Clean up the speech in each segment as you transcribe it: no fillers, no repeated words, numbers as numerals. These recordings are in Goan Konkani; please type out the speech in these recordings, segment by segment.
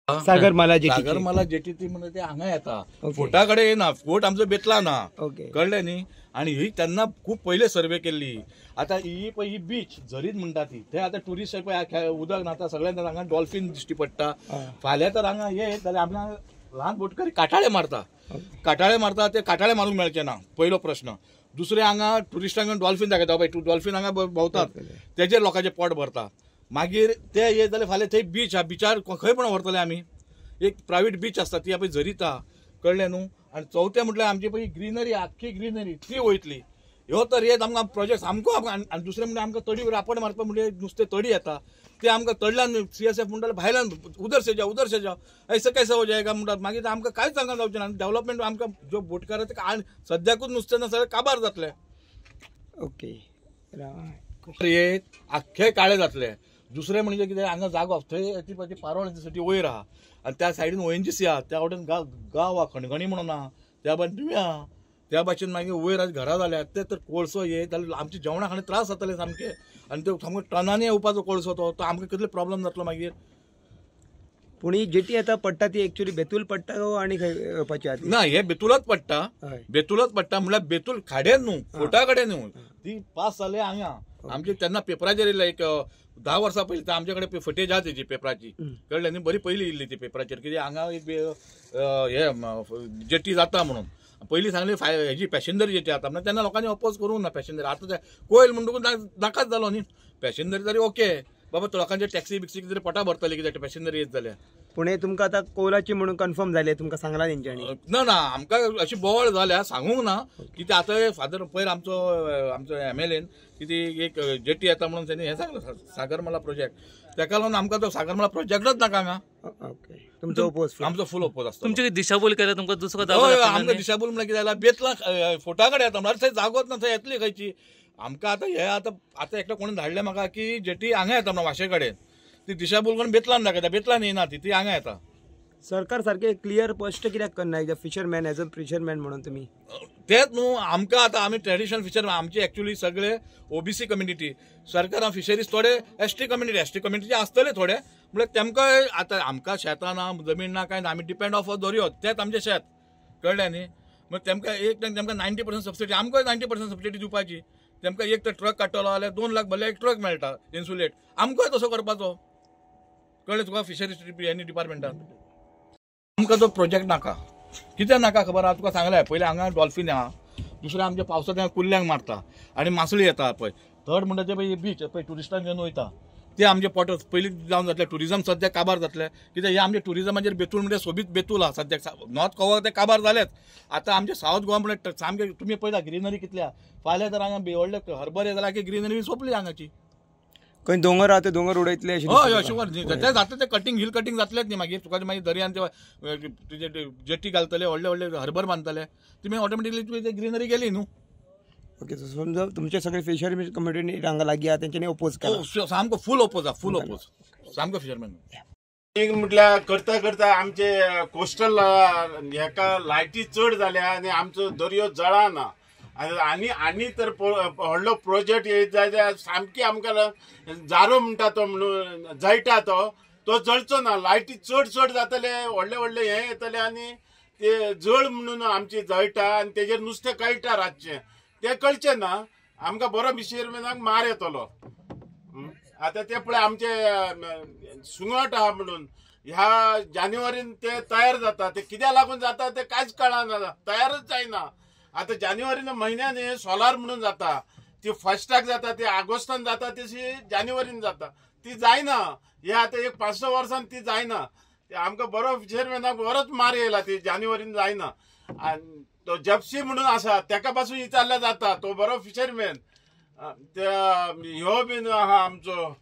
सागरमाला जेटी, सागरमाला जेटी ती म्हणजे ते हांगा येता, फोर्टा कडेन येना. फोर्ट आमचो बेतला ना, कळ्ळें न्ही. आनी ही तेन्ना खूब पयले सर्वे केल्ली. आतां ही पळय ही बीच झरीत म्हणटा ती, थंय आतां ट्युरिस्ट पळय उदक न्हाता सगळ्यांक हांगा डॉल्फीन दिश्टी पडटा. फाल्यां तर हांगा येत जाल्यार आमकां ल्हान बोटकरी काटाळे मारता, काटाळे मारता, ते काटाळे मारूंक मेळचे ना, पयलो प्रश्न. दुसरें हांगा ट्युरिस्टांक डॉल्फीन दाखयता, पळय डॉल्फीन हांगा भोंवतात, तेजेर लोकांचें पोट भरता. मागीर ते येत जाल्यार फाल्यां थंय बीच आहा, बिचार खंय पण व्हरतले आमी, एक प्रायवेट बीच आसता ती पळय झरीत आहा, कळ्ळें न्हू. आनी चवथें म्हटल्यार आमची पळय ग्रिनरी, आख्खी ग्रिनरी ती वयतली. ह्यो तर येत आमकां प्रोजेक्ट सामको. आनी दुसरें म्हणजे आमकां तडी रापण मारपा म्हणजे नुस्तें तडी येता, ते आमकां तडल्यान CSF म्हणटाले भायल्यान उदर से जाओ, उदर से जाओ, ऐसा कैसा हो जाएगा म्हणटात. मागीर आमकां कांयच सांगना जावचें ना. आनी डेवलपमेंट आमकां ज्यो बोटकार ते सद्याकूच नुस्तें ना सगळें काबार जातलें. ओके, येत आख्खे काळे जातले. दुसरें म्हणजे कितें, हांगा जागो थंय ती पळय पारोळ वयर आहा आनी त्या सायडीन ONGC आहा, त्या वटेन गांव आहा, खणखणी म्हणून आहा, त्या भाशेन तुमी आहा, त्या भाशेन मागीर वयर आज घरां जाल्यात. ते तर कोळसो येत जाल्यार आमच्या जेवणा खाणा त्रास जातले सामके. आनी तो सामको टनांनी येवपाचो कोळसो, तो आमकां कितले प्रॉब्लम जातलो मागीर. पूण ही जेटी आतां पडटा ती एक्चुअली बेतूल पडटा आनी खंय येवपाची आहा? ना, हे बेतुलाच पडटा, बेतुलाच पडटा. म्हणल्यार बेतूल खाड्यान न्हू, फोर्टा कडेन न्हू, ती पास जाले हांगा. आमचे तेन्ना पेपराचेर येयल्ले एक 10 वर्सां पयलीं, आमचे कडेन फुटेज आहा तेजी पेपराची, कळ्ळें न्ही. बरी पयलीं येयल्ली ती पेपराचेर, कित्याक हांगा एक हे जेटी जाता म्हणून पयलीं सांगली. हेजी पॅसेंजर जेटी जाता म्हणून तेन्ना लोकांनी अपोज करूंक ना पॅसेंजर. आतां कोयल म्हणटकूच नाकाच जालो न्ही. पॅसेंजर तरी ओके बाबा, लोकांचे टॅक्सी बिक्सी कितें पोटा भरतले कित्याक पॅसेंजर येत जाल्यार. पूण हे तुमकां आतां कोलाची म्हणून कन्फर्म जालें, तुमकां सांगलां तेंच्यांनी? ना ना, आमकां अशी बोवाळ जाल्या सांगूंक ना. कित्याक आतां फादर पयर आमचो आमचो MLAन कितें एक जेटी येता म्हणून तेणी हें सांगलां, सागरमाला प्रोजेक्ट. तेका लागून आमकां तो सागरमाला प्रोजेक्टच नाका हांगा. ओके, तुमचो ओपोज, आमचो फूल ओपोज आसता. तुमची दिशाभूल केल्या तुमकां दुसरो? आमकां दिशाभूल म्हणल्यार कितें जाल्यार बेतला फोर्टा कडेन येता म्हणल्यार थंय जागोच ना, थंय येतली खंयची. आमकां आतां हे आतां आतां एकटो कोणी धाडलें म्हाका की जेटी हांगा येता म्हणून वाशे कडेन, ती दिशाभूल करून बेतलान दाखयता, बेतलान येना ती, ती हांगा येता. सरकार सारकें क्लियर स्पश्ट कित्याक करना फिशरमॅन, एज अ फिशरमॅन म्हणून तुमी? तेच न्हू आमकां आतां आमी ट्रेडिशनल फिशरमॅन, आमची एक्चुअली सगळे OBC community, सरकारान फिशरीज थोडे ST community, ST community आसतले थोडे, म्हणल्यार तेमकां आतां आमकां शेतां ना, जमीन ना, कांय ना, आमी डिपेंड ऑफ दर्यो, तेंच आमचें शेत, कळ्ळें न्ही. मागीर तेमकां एक तेमकां 90% सबसिडी, आमकां 90% सबसिडी दिवपाची. तेमकां एक तर ट्रक काडटलो जाल्यार 2 लाख भरल्यार एक ट्रक मेळटा इन्सुलेट, आमकांय तसो करपाचो, कळ्ळें तुका. फिशरीज एनी डिपार्टमेंटान आमकां तो प्रोजेक्ट नाका. कित्याक नाका खबर आहा तुका सांगलें, पयलीं हांगा डॉल्फीन आहा, दुसरें आमच्या पावसांत कुल्ल्यांक मारता आनी मासळी येता पळय. थर्ड म्हणटा ते पळय बीच पळय ट्युरिस्टांक घेवन वयता, ते आमचे पोट पयलीं जावन जातलें. ट्युरिजम सद्याक काबार जातलें, कित्याक हे आमचे ट्युरिजमाचेर बेतूल म्हणजे सोबीत बेतूल आहा सद्याक. नॉर्थ गोवा ते काबार जालेच, आतां आमचे सावथ गोवा म्हणल्यार सामकें तुमी पळयता ग्रिनरी कितल्या. फाल्यां तर हांगा व्हडले हर्बर हे जाल्यार की ग्रिनरी सोंपली हांगाची. खंय दोंगर आहा ते दोंगर उडयतले? हय हय शुवर, ते जातले, ते कटींग हिल कटींग जातलेच न्ही. मागीर तुका मागीर दर्यान ते तुजे जेटी घालतले, व्हडले व्हडले हर्बर बांदतले, तुमी ऑटोमॅटिकली तुवें ग्रिनरी गेली न्हू. ओके, समजा तुमचे सगळे फिशरमॅन कम्युनिटी हांगा लागीं आहा तेंच्यांनी ओपोज केला? सामको फूल ओपोज आहा, फूल ओपोज सामको फिशरमॅन. म्हटल्यार करता करता आमचे कोस्टल हेका लायटी चड जाल्या आनी आमचो दर्यो जळना. आनी आनी तर व्हडलो प्रोजेक्ट येत जाल्यार सामकी आमकां जारो म्हणटा तो म्हणून जळटा, तो जळचो ना. लायटी चड चड जातले, व्हडले व्हडले हे येतले आनी ते जळ म्हणून आमची जळटा आनी तेजेर नुस्तें कळटा रातचें, तें कळचें ना. आमकां बरो फिशरमॅनाक मार येतलो. आतां ते पळय आमचे सुंगट आहा म्हणून ह्या जानेवारीन ते तयार जाता, ते कित्याक लागून जाता ते कांयच कळना, तयारच जायना. आतां जानेवारीन म्हयन्यान हे सोलार म्हणून जाता, ती फर्स्टाक जाता, ती ऑगस्टान जाता, तशी जानेवारीन जाता, ती जायना. हे आतां एक 5-6 वर्सान ती जायना. आमकां बरो फिशरमॅनाक बरोच मार येयला, ती जानेवारीन जायना. आनी तो जपसी म्हणून आसा तेका पासून विचारल्यार जाता, तो बरो फिशरमॅन. ह्यो बीन आहा आमचो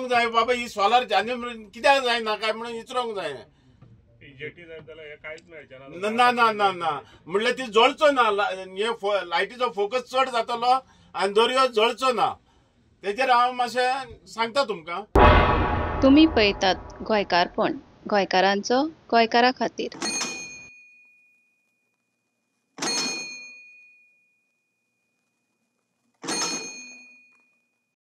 जाय बाबा ही सोलार जानेवारीन कित्याक जायना काय म्हणून विचारूंक जाय. ना ना ना ना म्हणल्यार ती जळचो ना, हे लायटीचो फोकस चड जातलो आनी दर्यो जळचो ना. तेजेर हांव मातशें सांगता तुमकां. तुमी पळयतात गोंयकारपण, गोंयकारांचो गोंयकारा खातीर.